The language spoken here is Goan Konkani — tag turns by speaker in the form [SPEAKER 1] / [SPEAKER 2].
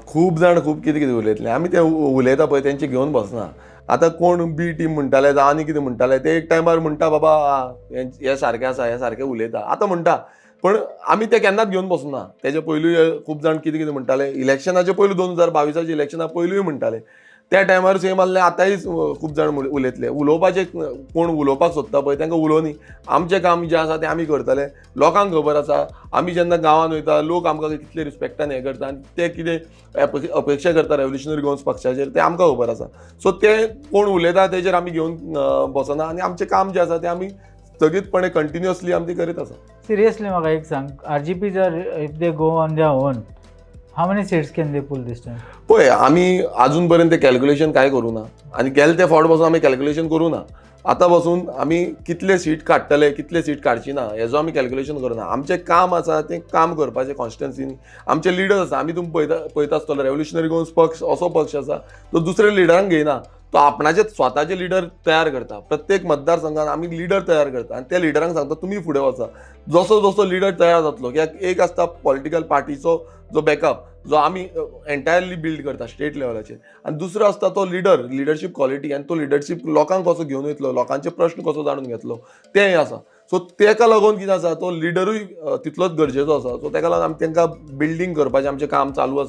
[SPEAKER 1] खूब जाण खूब कितें कितें उलयतले. आमी ते उलयता पळय, तेंचे घेवन बसना. आतां कोण बी टीम म्हणटाले जावं आनी कितें म्हणटाले, ते एक टायमार म्हणटा, बाबा हे सारकें आसा, हे सारकें उलयता आतां म्हणटा, पण आमी ते केन्नाच घेवन बसना. तेजे पयलूय खूब जाण कितें कितें म्हणटाले. इलेक्शनाचे पयलू, 2022चे इलेक्शना पयलूय म्हणटाले. त्या टायमार सेम आहले. आतांय खूब जाण उलयतले. उलोवपाचे, कोण उलोवपाक सोदता पळय, तांकां उलोवनी. आमचें काम जें आसा तें आमी करतले. लोकांक खबर आसा, आमी जेन्ना गांवांत वयता, लोक आमकां कितले रिस्पेक्टान हें करता आनी ते कितें अपेक्षा करता रेव्होल्युशनरी गोवन्स पक्षाचेर, तें आमकां खबर आसा. सो ते कोण उलयता तेजेर आमी घेवन बसना आनी आमचें काम जें आसा तें आमी स्थगीतपणे, कंटिन्युअसली आमी ती करीत आसा.
[SPEAKER 2] सिरियसली, म्हाका एक सांग, आरजीपी जर if they go on their own, how many seats can they pull this time?
[SPEAKER 1] पळय, आमी अजून पर्यंत ते कॅल्क्युलेशन काय करूं ना आनी गेले ते फावट पासून आमी कॅल्क्युलेशन करूं ना. आतां पासून आमी कितले सीट काडटले, कितले सीट काडची ना, हेजो आमी कॅल्क्युलेशन करूं ना. आमचें काम आसा तें काम करपाचें कॉन्स्टिट्युएन्सीनी. आमचे लिडर्स आसा. आमी तुमी पळयता पळयता आसतलो, रेव्होल्युशनरी गोवन्स पक्ष असो पक्ष आसा, तो दुसऱ्या लिडरांक घेयना, तो आपणाचे स्वताचे लिडर तयार करता. प्रत्येक मतदारसंघात आमी लिडर तयार करता आनी त्या लिडरांक सांगता, तुमी फुडें वचा. जसो जसो लिडर तयार जातलो, कित्याक एक आसता पॉलिटिकल पार्टीचो जो बॅकअप, जो आमी एंटायरली बिल्ड करता स्टेट लेवलाचेर, आनी दुसरो आसता तो लिडर, लिडरशीप क्वॉलिटी, आनी तो लिडरशीप लोकांक कसो घेवन वयतलो, लोकांचे प्रश्न कसो जाणून घेतलो, तें आसा. सो तेका लागून कितें आसा, तो लिडरूय तितलोच गरजेचो आसा. सो तेका लागून आमी तांकां बिल्डींग करपाचें आमचें काम चालू आसा.